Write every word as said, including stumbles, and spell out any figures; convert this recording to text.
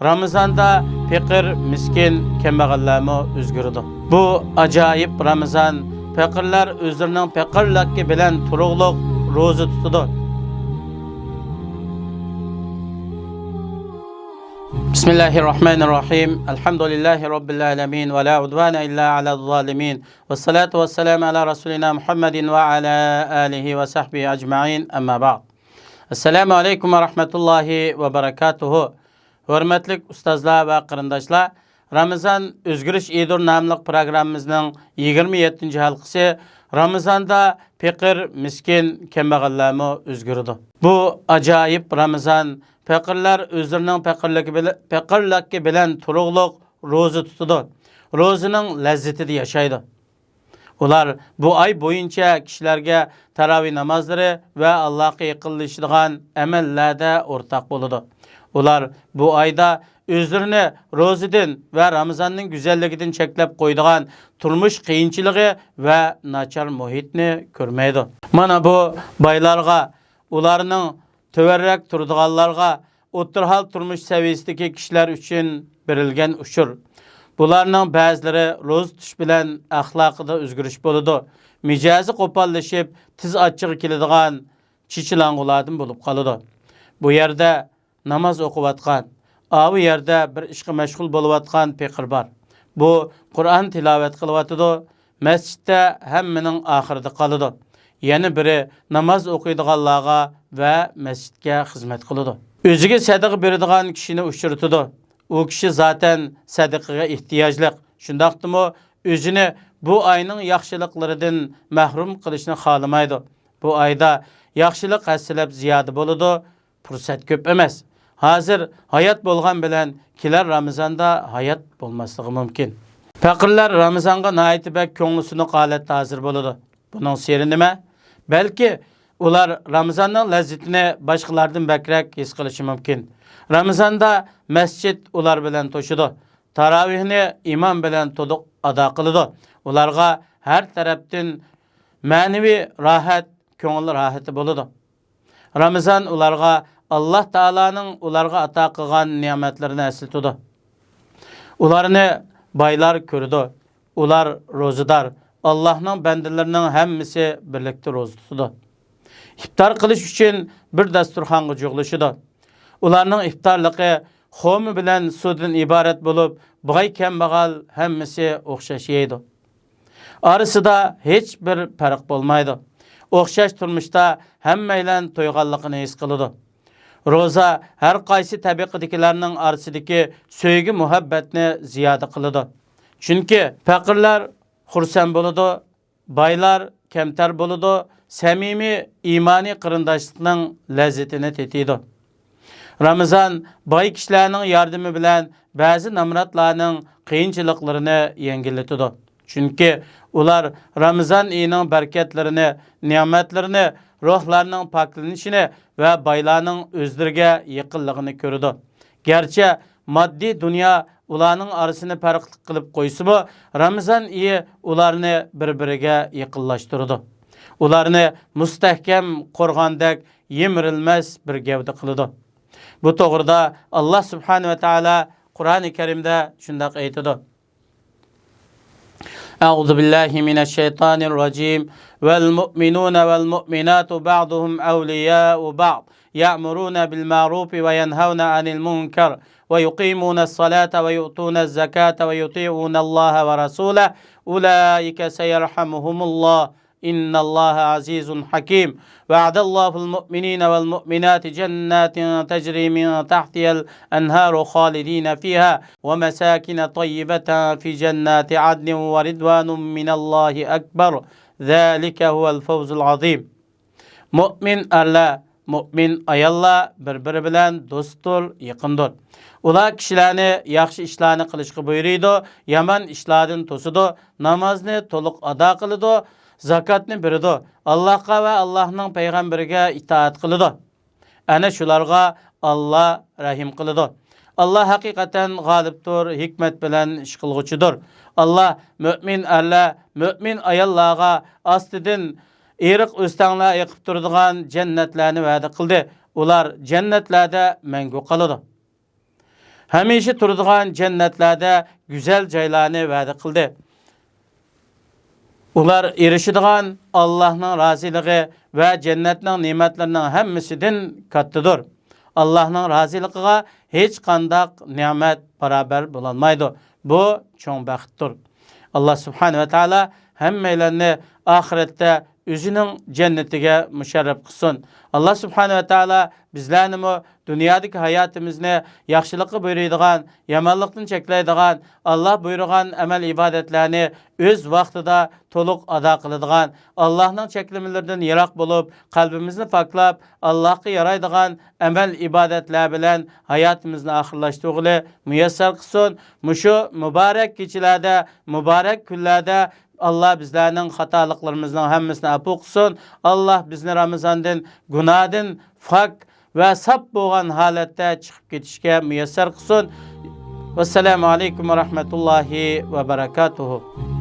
رامىزاندا پېقىر، مىسكىن، كەمبەغەللەرمۇ ئۆزگىرىدۇ. بۇ ئاجايىپ رامىزان، پېقىرلار ئۆزلىرىنىڭ پېقىرلىقى بىلەن تۇرۇقلۇق روزا تۇتىدۇ. بسم الله الرحمن الرحيم. الحمد لله رب العالمين، ولا عدوان إلا على الظالمين، والصلاة والسلام على رسولنا محمد وعلى آله وصحبه أجمعين، أما بعد. السلام عليكم ورحمة الله وبركاته. ھۆرمەتلىك ئۇستازلار ۋە قېرىنداشلار، رامىزان ئۆزگىرىش ئىدۇر ناملىق پروگراممىمىزنىڭ يىگىرمە يەتتىنچى ھالقىسى. رامىزاندا پېقىر، مىسكىن، كەمبەغەللەرمۇ ئۆزگىرىدۇ. بۇ ئاجايىپ رامىزان، پېقىرلار ئۆزلىرىنىڭ پېقىرلىقى بىلەن، پېقىرلىقى بىلەن تۇرۇقلۇق روزا تۇتىدۇ. روزىنىڭ لەززىتىدە ياشايدۇ. ئۇلار بۇ ئاي بويىچە كىشىلەرگە تاراۋىھ نامازلىرى ۋە ئاللاھقا يېقىنلىشىدىغان ئەمەللەردە ئورتاق بولىدۇ. ئۇلار بۇ ئايدا ئۆزلىرىنى روزىدىن ۋە رامىزاننىڭ گۈزەللىكىدىن چەكلەپ قويىدىغان تۇرمۇش قىيىنچىلىقى ۋە ناچار مۇھىتنى كۆرمەيدۇ. مانا بۇ بايلارغا، ئۇلارنىڭ تۆۋەنرەك تۇرىدىغانلارغا، ئوتتۇرا ھال تۇرمۇش سەۋىيەسىدىكى كىشىلەر ئۈچۈن بېرىلگەن ئۇچۇر. بۇلارنىڭ بەزىلىرى روزا تۇتۇش بىلەن ئەخلاقىدا ئۆزگىرىش بولىدۇ. مىجەزى قوپاللىشىپ، تېز ئاچچىقى كېلىدىغان چېچىلاڭغۇلاردىن بولۇپ قالىدۇ. بۇ يەردە ناماز ئوقۇۋاتقان، ئاۋۇ يەردە بىر ئىشقا مەشغۇل بولۇۋاتقان پېقىر بار. بۇ قۇرئان تىلاۋەت قىلىۋاتىدۇ، مەسچىتتە ھەممىنىڭ ئاخىرىدا قالىدۇ. يەنە بىرى ناماز ئوقۇيدىغانلارغا ۋە مەسچىتكە خىزمەت قىلىدۇ. ئۆزىگە سەدىقە بېرىدىغان كىشىنى ئۇچرىتىدۇ. ئۇ كىشى زاتەن سەدىقىگە ئېھتىياجلىق، شۇنداقتىمۇ ئۆزىنى بۇ ئاينىڭ ياخشىلىقلىرىدىن مەھرۇم قىلىشنى خالىمايدۇ. بۇ ئايدا ياخشىلىق ھەسسىلەپ زىيادە بولىدۇ. پۇرسەت كۆپ ئەمەس. ھازىر ھايات بولغان بىلەن كېلەر رامىزاندا ھايات بولماسلىقى مۇمكىن. پەقىرلەر رامىزانغا ناھايىتى بەك كۆڭلى سۇنۇق ھالەتتە ھازىر بولىدۇ. بۇنىڭ سىرى نېمە؟ بەلكى ئۇلار رامىزاننىڭ لەززىتىنى باشقىلاردىن بەكرەك ھېس قىلىشى مۇمكىن. رامىزاندا مەسچىت ئۇلار بىلەن توشىدۇ. تاراۋىھنى ئىمام بىلەن تولۇق ئادا قىلىدۇ. ئۇلارغا ھەر تەرەپتىن مەنىۋى راھەت، كۆڭۈل راھىتى بولىدۇ. رامىزان ئۇلارغا ئاللاھ تائالانىڭ ئۇلارغا ئاتا قىلغان نېمەتلىرىنى ئەسلىتىدۇ. ئۇلارنى بايلار كۆرىدۇ. ئۇلار روزىدار، ئاللاھنىڭ بەندىلىرىنىڭ ھەممىسى بىرلىكتە روزا تۇتىدۇ. ئىپتار قىلىش ئۈچۈن بىر داستۇرخانغا جۇغلىشىدۇ. ئۇلارنىڭ ئىپتارلىقى خورما بىلەن سۇدىن ئىبارەت بولۇپ، باي-كەمبەغەل ھەممىسى ئوخشاش يەيدۇ. ئارىسىدا ھېچ بىر پەرق بولمايدۇ. ئوخشاش تۇرمۇشتا ھەممەيلەن تويغانلىقىنى ھېس قىلىدۇ. روزا ھەر قايسى تەبىقىدىكىلەرنىڭ ئارىسىدىكى سۆيگۈ-مۇھەببەتنى زىيادە قىلىدۇ. چۈنكى پەقىرلەر خۇرسەن بولىدۇ، بايلار كەمتەر بولىدۇ، سەمىمىي ئىمانىي قېرىنداشلىقنىڭ لەززىتىنى تېتىيدۇ. رامىزان باي كىشىلەرنىڭ ياردىمى بىلەن بەزى نامراتلارنىڭ قىيىنچىلىقلىرىنى يەڭگىللىتىدۇ. چۈنكى ئۇلار رامىزان ئېيىنىڭ بەرىكەتلىرىنى، نېمەتلىرىنى، روھلارنىڭ پاكلىنىشىنى ۋە بايلارنىڭ ئۆزلىرىگە يېقىنلىقىنى كۆرىدۇ. گەرچە ماددىي دۇنيا ئۇلارنىڭ ئارىسىنى پەرقلىق قىلىپ قويسىمۇ، رامىزان ئېيى ئۇلارنى بىر-بىرىگە يېقىنلاشتۇرىدۇ. ئۇلارنى مۇستەھكەم قورغاندەك يىمىرىلمەس بىر گەۋدە قىلىدۇ. بۇ توغرىدا ئاللاھ سۇبھانەھۇ ۋە تائالا قۇرئانى كەرىمدە شۇنداق ئېيتىدۇ. أعوذ بالله من الشيطان الرجيم. والمؤمنون والمؤمنات بعضهم أولياء بعض يأمرون بالمعروف وينهون عن المنكر ويقيمون الصلاة ويؤتون الزكاة ويطيعون الله ورسوله أولئك سيرحمهم الله إن الله عزيز حكيم. وعد الله المؤمنين والمؤمنات جنات تجري من تحتها الأنهار خالدين فيها ومساكن طيبة في جنات عدن ورضوان من الله أكبر. ذلك هو الفوز العظيم. مۆمىن ئەرلەر، مۆمىن ئاياللار بىر-بىرى بىلەن دوستتۇر، يېقىندۇر. ئۇلار كىشىلەرنى ياخشى ئىشلارنى قىلىشقا بۇيرۇيدۇ، يامان ئىشلاردىن توسىدۇ، نامازنى تولۇق ئادا قىلىدۇ، زاكاتنى بېرىدۇ، ئاللاھقا ۋە ئاللاھنىڭ پەيغەمبىرىگە ئىتائەت قىلىدۇ. ئەنە شۇلارغا ئاللا رەھىم قىلىدۇ. ئاللا ھەقىقەتەن غالىبتۇر، ھېكمەت بىلەن ئىش قىلغۇچىدۇر. ئاللا مۆمىن ئەرلەر، مۆمىن ئاياللارغا ئاستىدىن ئېرىق ئۆستەڭلەر ئېقىپ تۇرىدىغان جەننەتلەرنى ۋەدە قىلدى. ئۇلار جەننەتلەردە مەڭگۈ قالىدۇ. ھەمىشە تۇرىدىغان جەننەتلەردە گۈزەل جايلارنى ۋەدە قىلدى. ئۇلار ئېرىشىدىغان ئاللاھنىڭ رازىلىقى ۋە جەننەتنىڭ نېمەتلىرىنىڭ ھەممىسىدىن كاتتىدۇر. ئاللاھنىڭ رازىلىقىغا ھېچقانداق نېمەت باراۋەر بولالمايدۇ. بۇ چوڭ بەختتۇر. ئاللاھ سۇبھانەھۇ ۋە تائالا ھەممەيلەننى ئاخىرەتتە ئۆزىنىڭ جەننىتىگە مۇشەررەپ قىلسۇن. ئاللاھ سۇبھانەھۇ ۋە تائالا بىزلەرنىمۇ دۇنيادىكى ھاياتىمىزنى ياخشىلىققا بۇيرۇيدىغان، يامانلىقتىن چەكلەيدىغان، ئاللاھ بۇيرۇغان ئەمەل ئىبادەتلەرنى ئۆز ۋاقتىدا تولۇق ئادا قىلىدىغان، ئاللاھنىڭ چەكلىمىلىرىدىن يىراق بولۇپ، قەلبىمىزنى پاكلاپ، ئاللاھقا يارايدىغان ئەمەل ئىبادەتلەر بىلەن ھاياتىمىزنى ئاخىرلاشتۇرغىلى مۇيەسسەر قىلسۇن. مۇشۇ مۇبارەك كېچىلەردە، مۇبارەك كۈنلەردە ئاللاھ بىزلەرنىڭ خاتالىقلىرىمىزنىڭ ھەممىسىنى ئەپۇ قىلسۇن. ئاللاھ بىزنى رامىزاندىن گۇناھدىن پاك ۋە ساپ بولغان ھالەتتە چىقىپ كېتىشكە مۇيەسسەر قىلسۇن. ۋەسسالامۇ ئەلەيكۇم ۋە رەھمەتۇللاھى ۋە بەرەكاتۇھۇ.